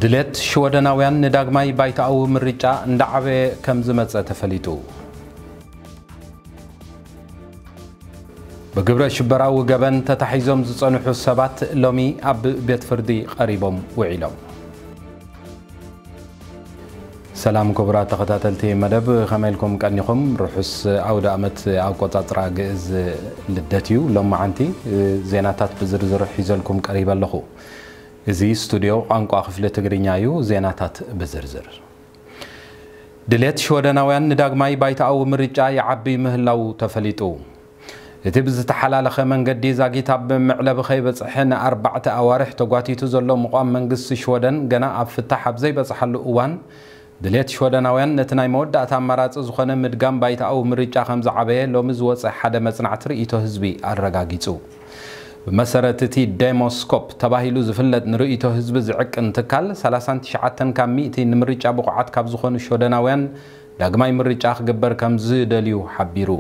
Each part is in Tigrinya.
ድሌት ሽወደናውያን ንዳግማይ ባይቶኣዊ ምርጫ እንዳዓበየ ከም ዝመጸ ተፈሊጡ። ብግብረ ሽበራዊ ገበን ተታሒዞም ዝጸንሑ ሰባት ሎሚ ኣብ ቤት ፍርዲ ቀሪቦም ውዒሎም። ሰላም ክቡራት ተኸታተልቲ መደብ፣ ከመይ ኢልኩም ቀኒኹም? ርሑስ ኣውደ ኣመት ኣቆጻጽራ ግእዝ ልደት እዩ። ሎማዓንቲ ዜናታት ብዝርዝር ሒዘልኩም ቀሪበ ኣለኹ። እዚ ስቱድዮ ቋንቋ ክፍሊ ትግርኛ እዩ። ዜናታት ብዝርዝር። ድሌት ሽወደናውያን ንዳግማይ ባይቶኣዊ ምርጫ ይዓቢ ምህላው ተፈሊጡ። እቲ ብዝተሓላለኸ መንገዲ ዛጊት ኣብ መዕለቢ ከይበጽሐ ንኣርባዕተ ኣዋርሕ ተጓቲቱ ዘሎ ምቋም መንግስቲ ሽወደን ገና ኣብ ፍታሕ ኣብ ዘይበጽሓሉ እዋን፣ ድሌት ሽወደናውያን ነቲ ናይ መወዳእታ ኣማራጺ ዝኾነ ምድጋም ባይቶኣዊ ምርጫ ከም ዝዓበየ ሎሚ ዝወጸ ሓደ መጽናዕቲ ርእይቶ ህዝቢ ኣረጋጊጹ። ብመሰረት እቲ ዴሞስኮፕ ተባሂሉ ዝፍለጥ ንርእይቶ ህዝቢ ዝዕቅን ትካል፣ ሰላሳን ትሽዓተን ካብ ሚእቲ ንምርጫ ብቑዓት ካብ ዝኾኑ ሽወደናውያን ዳግማይ ምርጫ ክግበር ከም ዝደልዩ ሓቢሩ።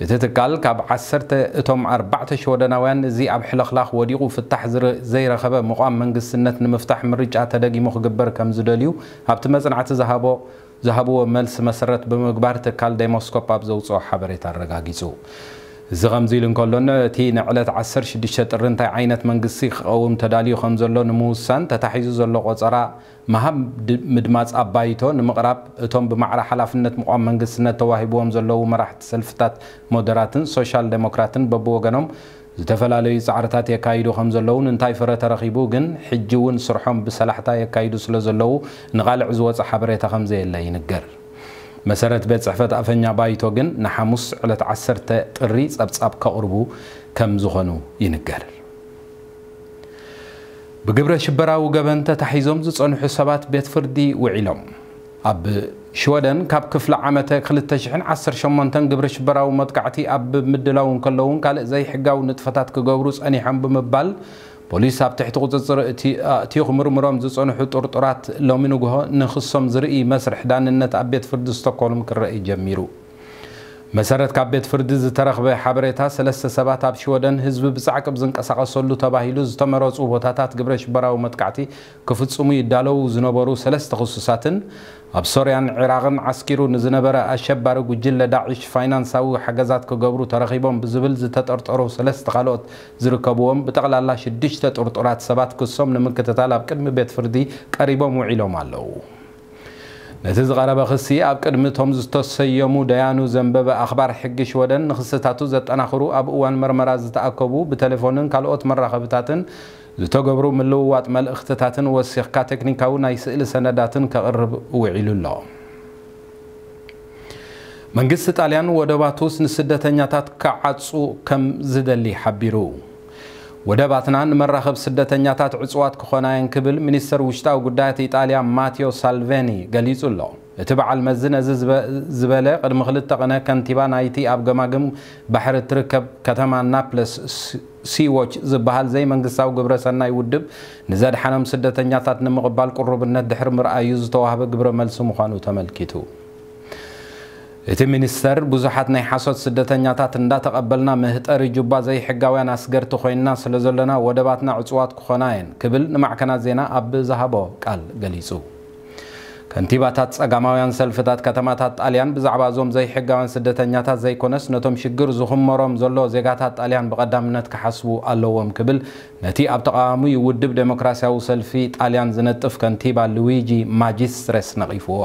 እቲ ትካል ካብ ዓሰርተ እቶም ኣርባዕተ ሽወደናውያን እዚ ኣብ ሕልኽላኽ ወዲቑ ፍታሕ ዝረ-፣ ዘይረኸበ ምቋም መንግስትነት ንምፍታሕ ምርጫ ተደጊሙ ክግበር ከም ዝደልዩ ኣብቲ መጽናዕቲ ዝሃቦ ዝሃብዎ መልሲ መሰረት ብምግባር ትካል ዴሞስኮፕ ኣብ ዘውፅኦ ሓበሬታ ኣረጋጊፁ። እዚ ከምዚ ኢሉ እንከሎ፣ እቲ ንዕለት ዓሰርተ ሽዱሽተ ጥሪ እንታይ ዓይነት መንግስቲ ክቐውም ተዳልዩ ከም ዘሎ ንምውሳን ተታሒዙ ዘሎ ቆፀራ ምሃብ ድ-፣ ምድማፅ ኣባይቶ ንምቕራብ እቶም ብማዕረ ሓላፍነት ምቋም መንግስትነት ተዋሂብዎም ዘለዉ መራሕቲ ሰልፍታት ሞደራትን ሶሻል ዴሞክራትን በብወገኖም ዝተፈላለዩ ጻዕርታት የካይዱ ከም ዘለውን እንታይ ፍረ ተረኺቡ ግን ሕጂ እውን ስርሖም ብሰላሕታ የካይዱ ስለ ዘለዉ ንቓልዕ ዝወጸ ሓበሬታ ከም ዘየለ ይንገር። መሰረት ቤት ጽሕፈት ኣፈኛ ባይቶ ግን ንሓሙስ ዕለት ዓሰርተ ጥሪ ጸብጻብ ከቕርቡ ከም ዝኾኑ ይንገር። ብግብረ ሽበራዊ ገበን ተታሒዞም ዝጸንሑ ሰባት ቤት ፍርዲ ውዒሎም። ኣብ ሽወደን ካብ ክፍለ ዓመተ ክልተ ሽሕን ዓሰርተ ሸሞንተን ግብረ ሽበራዊ መጥቃዕቲ ኣብ ምድላው እንከለውን ካልእ ዘይሕጋዊ ንጥፈታት ክገብሩ ጸኒሖም ብምባል ፖሊስ ኣብ ትሕቲ ቁጽጽር እቲ-፣ ኣእትዩ ክምርምሮም ዝጸንሑ ጥርጡራት ሎሚ ንግሆ ንኽሶም ዝርኢ መስርሕ ዳንነት ኣብ ቤት ፍርዲ ስቶክሆልም ክረኢ ጀሚሩ። መሰረት ካብ ቤት ፍርዲ ዝተረኽበ ሓበሬታ፣ ሰለስተ ሰባት ኣብ ሽወደን ህዝቢ ብጻዕቂ ብዝንቀሳቐሰሉ ተባሂሉ ዝተመረጹ ቦታታት ግብረ ሽበራዊ መጥቃዕቲ ክፍጽሙ ይዳለዉ ዝነበሩ ሰለስተ ክሱሳትን ኣብ ሶርያን ዒራቕን ዓስኪሩ ንዝነበረ ኣሸባሪ ጉጅለ ዳዕሽ ፋይናንሳዊ ሓገዛት ክገብሩ ተረኺቦም ብዝብል ዝተጠርጠሩ ሰለስተ ካልኦት ዝርከብዎም ብጠቕላላ ሽዱሽተ ጥርጡራት ሰባት ክሶም ንምክትታል ኣብ ቅድሚ ቤት ፍርዲ ቀሪቦም ውዒሎም ኣለዉ። ነቲ ዝቐረበ ክሲ ኣብ ቅድሚ እቶም ዝተሰየሙ ደያኑ ዘንበበ ኣኽባር ሕጊ ሽወደን ንክስታቱ ዘጠናኽሩ ኣብ እዋን መርመራ ዝተኣከቡ ብቴሌፎንን ካልኦት መራኸብታትን ዝተገብሩ ምልውዋጥ መልእኽትታትን ወሲኽካ ቴክኒካዊ ናይ ስእሊ ሰነዳትን ከቕርብ ውዒሉ ኣሎ። መንግስቲ ጣልያን ወደባቱ ንስደተኛታት ክዓጹ ከም ዝደሊ ሓቢሩ። ወደባትና ንመራኸብ ስደተኛታት ዕጹዋት ክኾና እየን ክብል ሚኒስተር ውሽጣዊ ጉዳያት ኢጣልያ ማቴዮ ሳልቬኒ ገሊጹ ኣሎ። እቲ በዓል መዚ ነዚ ዝበ-፣ ዝበለ ቅድሚ ክልተ ቅነ ከንቲባ ናይቲ ኣብ ገማግም ባሕሪ እትርከብ ከተማ ናፕለስ ሲ-፣ ሲዎች ዝበሃል ዘይመንግስታዊ ግብረ ሰናይ ውድብ ንዘድሓኖም ስደተኛታት ንምቕባል ቅሩብነት ድሕሪ ምርኣዩ ዝተዋህበ ግብረ መልሲ ምዃኑ ተመልኪቱ። እቲ ሚኒስተር ብዙሓት ናይ ሓሶት ስደተኛታት እንዳተቐበልና መህጠሪ ጁባ ዘይሕጋውያን ኣስገርቲ ኮይንና ስለ ዘለና ወደባትና ዕጹዋት ክኾና እየን ክብል ንማዕከናት ዜና ኣብ ዝሃቦ ቃል ገሊጹ። ከንቲባታት ጸጋማውያን ሰልፍታት ከተማታት ጣልያን ብዛዕባ እዞም ዘይሕጋውያን ስደተኛታት ዘይኮነስ ነቶም ሽግር ዝኹመሮም ዘሎ ዜጋታት ጣልያን ብቐዳምነት ክሓስቡ ኣለዎም ክብል ነቲ ኣብ ተቓዋሚ ውድብ ዴሞክራሲያዊ ሰልፊ ጣልያን ዝነጥፍ ከንቲባ ሉዊጂ ማጂስትሬስ ነቒፍዎ።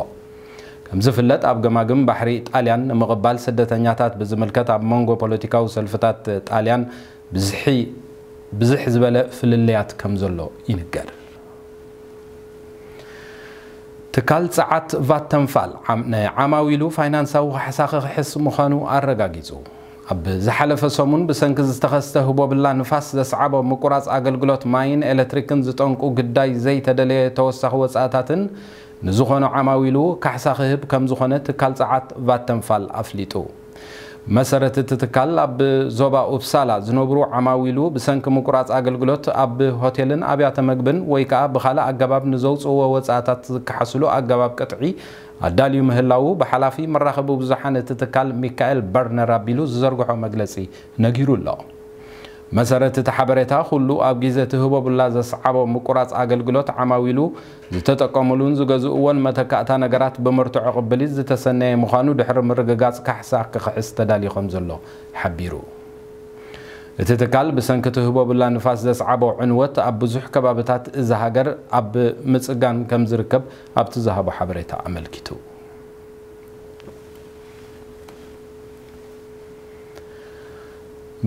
ከም ዝፍለጥ ኣብ ገማግም ባሕሪ ጣልያን ንምቕባል ስደተኛታት ብዝምልከት ኣብ መንጎ ፖለቲካዊ ሰልፍታት ጣልያን ብዝሒ-፣ ብዝሕ ዝበለ ፍልልያት ከም ዘሎ ይንገር። ትካል ጸዓት ቫተንፋል ዓም-፣ ንዓማዊሉ ፋይናንሳዊ ካሕሳ ክኽሕስ ምዃኑ ኣረጋጊጹ። ኣብ ዝሓለፈ ሰሙን ብሰንኪ ዝተኸስተ ህቦብላ ንፋስ ዘስዓቦ ምቁራጽ ኣገልግሎት ማይን ኤሌክትሪክን ዝጠንቁ ግዳይ ዘይተደለየ ተወሳኺ ወጻእታትን ንዝኾኑ ዓማዊሉ ካሕሳ ክህብ ከም ዝኾነ ትካል ጸዓት ቫተንፋል ኣፍሊጡ። መሰረት እቲ ትካል ኣብ ዞባ ኡፕሳላ ዝነብሩ ዓማዊሉ ብሰንኪ ምቁራጽ ኣገልግሎት ኣብ ሆቴልን ኣብያተ መግብን ወይ ከኣ ብኻልእ ኣገባብ ንዘውጽእዎ ወጻእታት ዝከሓስሉ ኣገባብ ቅጥዒ ኣዳልዩ ምህላዉ ብሓላፊ መራኸቢ ብዙሓን እቲ ትካል ሚካኤል በርነር ኣቢሉ ዝዘርግሖ መግለጺ ነጊሩ ኣሎ። መሰረት እቲ ሓበሬታ፣ ኩሉ ኣብ ግዜ እቲ ህቦብላ ዘስዓቦ ምቁራጽ ኣገልግሎት ዓማዊሉ ዝተጠቀሙሉን ዝገዝእዎን መተካእታ ነገራት ብመርትዖ ቅብሊት ዝተሰነየ ምዃኑ ድሕሪ ምርግጋጽ ካሕሳ ክኽሕስ ተዳልዩ ከም ዘሎ ሓቢሩ። እቲ ትካል ብሰንኪ እቲ ህቦብላ ንፋስ ዘስዓቦ ዕንወት ኣብ ብዙሕ ከባብታት እዛ ሃገር ኣብ ምጽጋን ከም ዝርከብ ኣብቲ ዝሃቦ ሓበሬታ ኣመልኪቱ።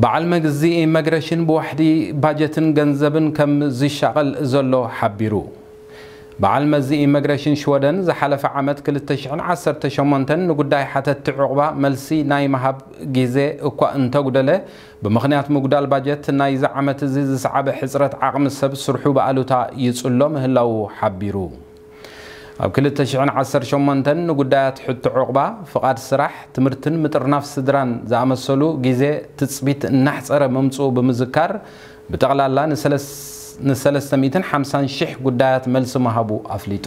በዓል መዚ ኢመግረሽን ብዋሕዲ ባጀትን ገንዘብን ከም ዝሻቐል ዘሎ ሓቢሩ። በዓል መዚ ኢመግረሽን ሽወደን ዝሓለፈ ዓመት ክልተ ሽሕን ዓሰርተ ሸሞንተን ንጉዳይ ሓተትቲ ዑቕባ መልሲ ናይ ምሃብ ግዜ እኳ እንተጉደለ፣ ብምኽንያት ምጉዳል ባጀት ናይዚ ዓመት እዚ ዝሰዓበ ሕጽረት ዓቕሚ ሰብ ስርሑ ብኣሉታ ይጽሎ ምህላዉ ሓቢሩ። ኣብ ክልተ ሽሕን ዓሰርተ ሸሞንተን ንጉዳያት ሕቶ ዑቕባ፣ ፍቓድ ስራሕ፣ ትምህርትን ምጥርናፍ ስድራን ዝኣመሰሉ ግዜ ትጽቢት እናሕጸረ ምምጽኡ ብምዝካር፣ ብጠቕላላ ንሰለስ-፣ ንሰለስተ ሚእትን ሓምሳን ሽሕ ጉዳያት መልሲ ምሃቡ ኣፍሊጡ።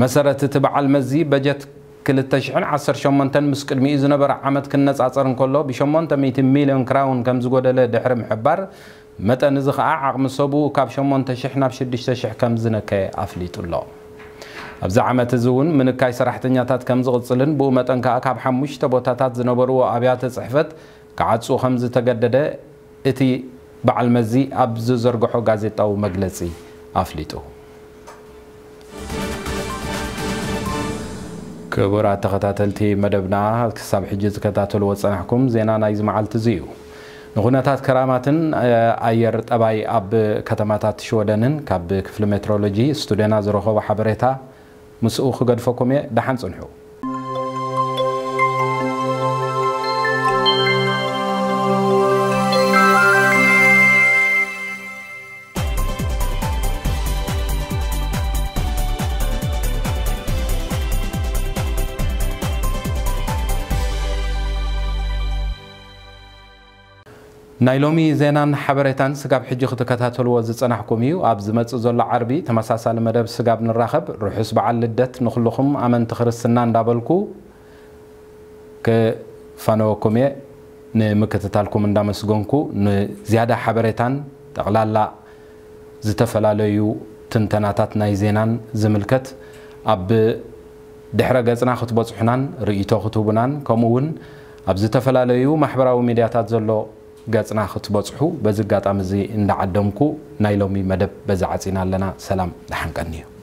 መሰረት እቲ በዓል መዚ በጀት ክልተ ሽሕን ዓሰርተ ሸሞንተን ምስ ቅድሚኡ ዝነበረ ዓመት ክነጻጸር እንከሎ፣ ብሸሞንተ ሚእቲ ሚልዮን ክራውን ከም ዝጎደለ ድሕሪ ምሕባር፣ መጠን እዚ ኸኣ ዓቕሚ ሰቡ ካብ ሸሞንተ ሽሕ ናብ ሽዱሽተ ሽሕ ከም ዝነከየ ኣፍሊጡ ኣሎ። ኣብዚ ዓመት እዚ እውን ምንካይ ሰራሕተኛታት ከም ዝቕጽልን ብኡ መጠን ከኣ ካብ ሓሙሽተ ቦታታት ዝነበርዎ ኣብያተ ጽሕፈት ክዓጽኡ ከም ዝተገደደ እቲ በዓል መዚ ኣብ ዝዘርግሖ ጋዜጣዊ መግለጺ ኣፍሊጡ። ክቡራት ተኸታተልቲ መደብና፣ ክሳብ ሕጂ ዝከታተልዎ ዝጸናሕኩም ዜና ናይዚ መዓልቲ እዚ እዩ። ንኹነታት ከራማትን፣ እ፣ ኣየር ጠባይ ኣብ ከተማታት ሽወደንን ካብ ክፍሊ ሜትሮሎጂ ስቱድዮና ዝረኸቦ ሓበሬታ ምስኡ ክገድፈኩም እየ። ደሓን ጽንሑ። ናይ ሎሚ ዜናን ሓበሬታን ስጋብ ሕጂ ክትከታተልዎ ዝጸናሕኩም እዩ። ኣብ ዝመጽእ ዘሎ ዓርቢ ተመሳሳሊ መደብ ስጋብ ንራኸብ፣ ርሑስ በዓል ልደት ንኹልኹም ኣመንቲ ክርስትና እንዳበልኩ ክፋነወኩም እየ። ንምክትታልኩም እንዳመስገንኩ፣ ንዝያዳ ሓበሬታን ጠቕላላ ዝተፈላለዩ ትንተናታት ናይ ዜናን ዝምልከት ኣብ ድሕረ ገጽና ክትበጽሑናን ርእይቶ ክትህቡናን፣ ከምኡ እውን ኣብ ዝተፈላለዩ ማሕበራዊ ሚድያታት ዘሎ ገጽና ክትበጽሑ በዚ ኣጋጣሚ እዚ እንዳዓደምኩ፣ ናይ ሎሚ መደብ በዚ ዓጺና ኣለና። ሰላም፣ ደሓን ቀንዩ።